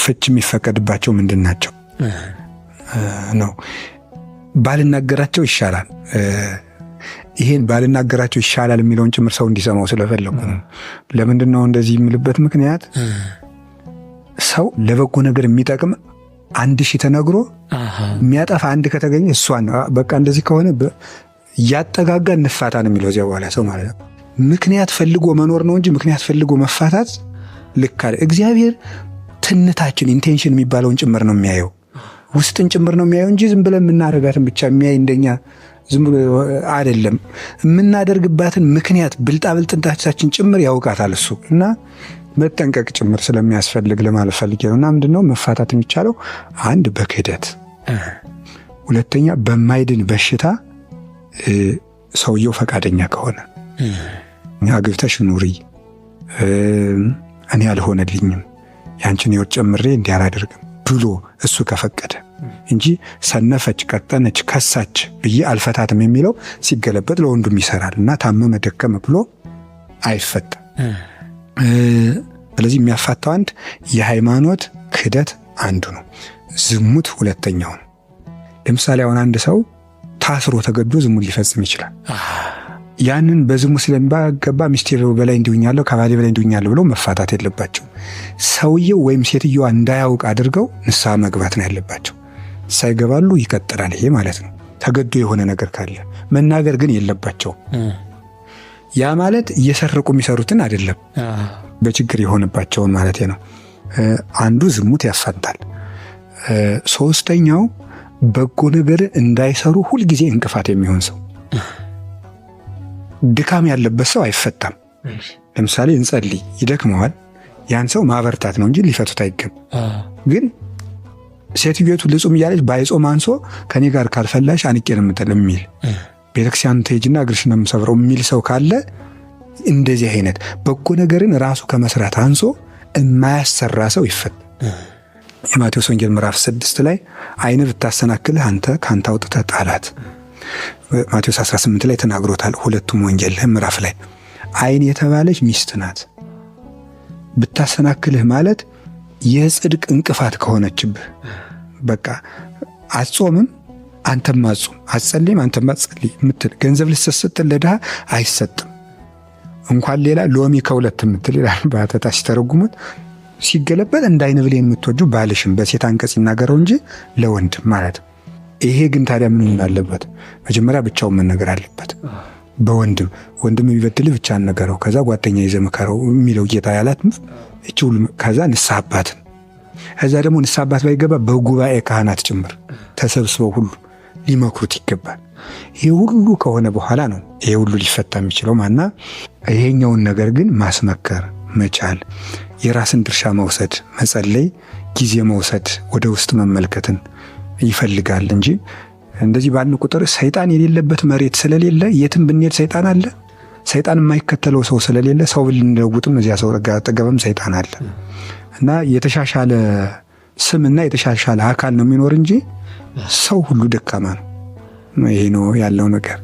ፍች የሚፈቀድባቸው ምንድን ናቸው ነው? ባልናገራቸው ይሻላል። ይሄን ባልናገራቸው ይሻላል የሚለውን ጭምር ሰው እንዲሰማው ስለፈለኩ ነው። ለምንድን ነው እንደዚህ የምልበት ምክንያት? ሰው ለበጎ ነገር የሚጠቅም 1000 ተነግሮ የሚያጠፋ አንድ ከተገኘ እሷን በቃ እንደዚህ ከሆነ እያጠጋጋ እንፋታ ነው የሚለው እዚያ በኋላ ሰው ማለት ነው። ምክንያት ፈልጎ መኖር ነው እንጂ ምክንያት ፈልጎ መፋታት ልክ አለ። እግዚአብሔር ትንታችን intention የሚባለውን ጭምር ነው የሚያየው፣ ውስጥን ጭምር ነው የሚያየው እንጂ ዝም ብለን የምናደርጋትን ብቻ የሚያይ እንደኛ ዝም ብሎ አይደለም። የምናደርግባትን ምክንያት ብልጣብልጥነታችን ጭምር ያውቃታል እሱ እና መጠንቀቅ ጭምር ስለሚያስፈልግ ለማለት ፈልጌ ነው። እና ምንድነው መፋታት የሚቻለው? አንድ በክህደት፣ ሁለተኛ በማይድን በሽታ ሰውየው ፈቃደኛ ከሆነ አግብተሽ ኑሪ፣ እኔ አልሆነልኝም፣ ያንቺን ሕይወት ጨምሬ እንዲህ አላደርግም ብሎ እሱ ከፈቀደ እንጂ ሰነፈች፣ ቀጠነች፣ ከሳች ብዬ አልፈታትም የሚለው ሲገለበጥ ለወንዱም ይሰራል እና ታመመ፣ ደከመ ብሎ አይፈታም። ስለዚህ የሚያፋታው አንድ የሃይማኖት ክህደት አንዱ ነው። ዝሙት ሁለተኛው ነው። ለምሳሌ አሁን አንድ ሰው ታስሮ ተገዶ ዝሙት ሊፈጽም ይችላል። ያንን በዝሙት ስለሚባገባ ሚስቴ በላይ እንዲሆኛለሁ ከባሌ በላይ እንዲሆኛለሁ ብሎ መፋታት የለባቸው። ሰውየው ወይም ሴትየዋ እንዳያውቅ አድርገው ንስሐ መግባት ነው ያለባቸው። ሳይገባሉ ይቀጥላል ይሄ ማለት ነው። ተገዶ የሆነ ነገር ካለ መናገር ግን የለባቸው። ያ ማለት እየሰረቁ የሚሰሩትን አይደለም፣ በችግር የሆነባቸውን ማለት ነው። አንዱ ዝሙት ያፋታል። ሶስተኛው በጎ ነገር እንዳይሰሩ ሁልጊዜ እንቅፋት የሚሆን ሰው፣ ድካም ያለበት ሰው አይፈታም። ለምሳሌ እንጸልይ ይደክመዋል። ያን ሰው ማበርታት ነው እንጂ ሊፈቱት አይገባም። ግን ሴትዮቱ ልጹም እያለች ባይጾም አንሶ ከኔ ጋር ካልፈላሽ አንቄ ነው የምጥል የሚል፣ ቤተክርስቲያን ትሄጂና እግርሽን ነው የምሰብረው የሚል ሰው ካለ እንደዚህ አይነት በጎ ነገርን ራሱ ከመስራት አንሶ የማያሰራ ሰው ይፈታል። የማቴዎስ ወንጌል ምዕራፍ 6 ላይ ዓይን ብታሰናክልህ አንተ ከአንተ አውጥተህ ጣላት። ማቴዎስ 18 ላይ ተናግሮታል። ሁለቱም ወንጌል ምዕራፍ ላይ ዓይን የተባለች ሚስት ናት። ብታሰናክልህ ማለት የጽድቅ እንቅፋት ከሆነችብህ በቃ አትጾምም አንተም አትጹም፣ አትጸልይም አንተም አትጸልይ የምትል፣ ገንዘብ ልትሰጥ ለድሃ አይሰጥም እንኳን ሌላ ሎሚ ከሁለት የምትል ይላል በአተታ ሲተረጉሙት። ሲገለበጥ እንደ ዓይን ብሌን የምትወጁ ባልሽም በሴት አንቀጽ ይናገረው እንጂ ለወንድ ማለት ነው። ይሄ ግን ታዲያ ምን መሆን አለበት? መጀመሪያ ብቻውን መነገር አለበት። በወንድም ወንድም የሚበድልህ ብቻ ነገረው፣ ከዛ ጓደኛ ይዘህ ምከረው የሚለው ጌታ ያላት እቺ ሁሉ፣ ከዛ ንስሐ አባትን፣ ከዛ ደግሞ ንስሐ አባት ባይገባ በጉባኤ ካህናት ጭምር ተሰብስበው ሁሉ ሊመክሩት ይገባል። ይሄ ሁሉ ከሆነ በኋላ ነው ይሄ ሁሉ ሊፈታ የሚችለው ማና። ይሄኛውን ነገር ግን ማስመከር መቻል፣ የራስን ድርሻ መውሰድ፣ መጸለይ፣ ጊዜ መውሰድ፣ ወደ ውስጥ መመልከትን ይፈልጋል እንጂ እንደዚህ ባልን ቁጥር ሰይጣን የሌለበት መሬት ስለሌለ የትም ብንሄድ ሰይጣን አለ። ሰይጣን የማይከተለው ሰው ስለሌለ ሰው ብንለውጥም እዚያ ሰው አጠገብም ሰይጣን አለ እና የተሻሻለ ስምና የተሻሻለ አካል ነው የሚኖር እንጂ ሰው ሁሉ ደካማ ነው። ይሄ ነው ያለው ነገር።